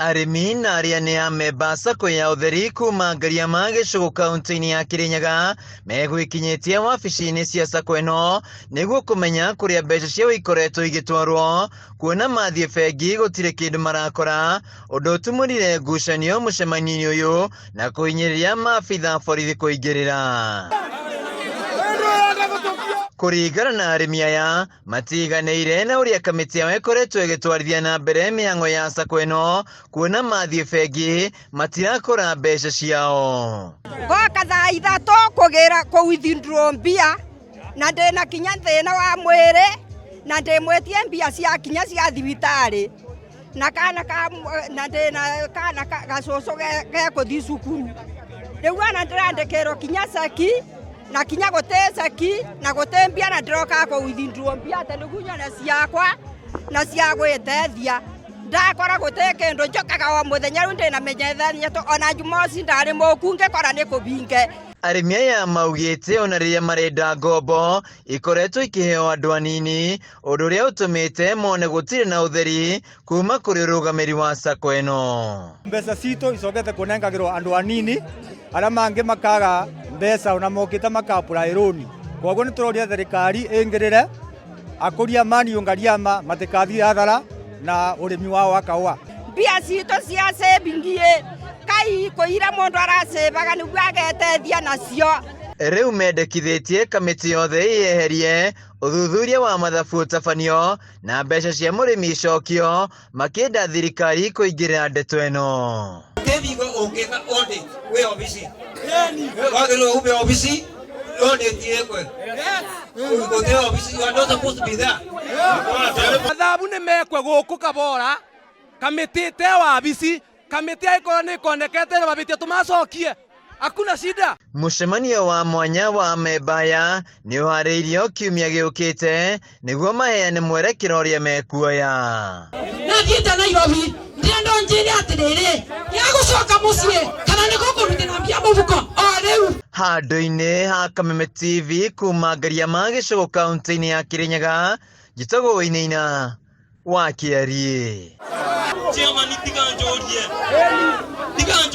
Arĩmi na arĩa nĩ amemba Sacco ya ũtheri kuma Ngariama gĩcũgũ kaunti-inĩ ya Kirinyaga megwĩkinyĩtie wabici-inĩ cia Sacco ĩno nĩguo kũmenya kũrĩa mbeca ciao ikoretwo igĩtwarwo, kuona mathiĩ bengi gũtirĩ kĩndũ marakora, ũndũ ũtumũrire ngucanio mũcemanio-inĩ ũyũ na kũhinyĩrĩria maabitha borithi kũingĩrĩra. Kũringana na arĩmi aya, matiganĩire na ũrĩa kamĩtĩ yao ĩkoretwo ĩgĩtwarithia na mbere mĩhang'o ya Sacco ĩno, kuona mathiĩ bengi matirakora mbeca ciao. Ngoka thaa 3 kũgĩra kũ withdraw mbia na ndĩna kinya thĩna wa mwĩrĩ na ndĩmwĩtie mbia cia kinya cia thibitarĩ na kana ka na ndĩna kana gacũcũ gegũthiĩ cukuru. Rĩu ona ndĩrandĩkĩrwo kinya ceki na kinya gũtĩ ceki na gũtĩ mbia na ndĩroka kũ withdraw mbia atĩ nĩguo nyone ciakwa na cia gwĩtethia. Ndakora gũtĩ kĩndũ njokaga o mũthenya, rĩu ndĩna mĩnyethania ona Jumamosi ndarĩ mũku ngĩkora nĩ kũbinge. Arĩmi aya maugĩte ona rĩrĩa marenda ngombo ikoretwo ikĩheo andũ anini, ũndũ ũrĩa ũtũmĩte mone gũtirĩ na ũtheri kuma kũrĩ ũrũgamĩri wa Sacco ĩno. Mbeca citũ icokete kũnengagĩrwo andũ anini, arĩa mangĩ makaga mbeca ona mokĩte maka apply loan. Koguo nĩ tũroria thirikari ĩingĩrĩre akũria maniũ Ngariama matikathiĩ hathara na ũrĩmi wao wa kahũa. Mbia citũ cia saving ĩ kai kũira mũndũ aracebaga nĩguo agetethia nacio. Rĩu mendekithĩtie kamĩtĩ yothe ĩyeherie, ũthuthuria wa mathabu ũtabanio na mbeca cia mũrĩmi icokio, makĩenda thirikari kũingĩrĩra ndeto ĩno. Kĩbingo ũngĩka audit wĩ obici, wagĩrĩirwo ume obici audit ĩkwe. Gũtirĩ obici, you are not supposed to be there. Mathabu nĩ mekwe gũkũ Kabora, kamĩtĩ te wabici, kamĩtĩ angĩkorwo nĩ ĩkonekete na mabĩtia tũmacokie, hakuna shida. Mũcemanio wa mwanya wa amemba aya nĩ ũharĩirio kiumia gĩũkĩte nĩguo maheane mwerekera ũrĩa mekuoya. Nathiĩte Nairobi ndĩrenda ũnjĩre atĩrĩrĩ, nĩagũcoka mũciĩ kana nĩ gũkũrutĩra mbia mũhuko o rĩu. Handũ-inĩ ha Kameme TV kuma Ngariama gĩcũgũ kaunti-inĩ ya Kirinyaga, njĩtagwo Wainaina wa Kĩariĩ. Chairman, tiga njũrie. Tiga.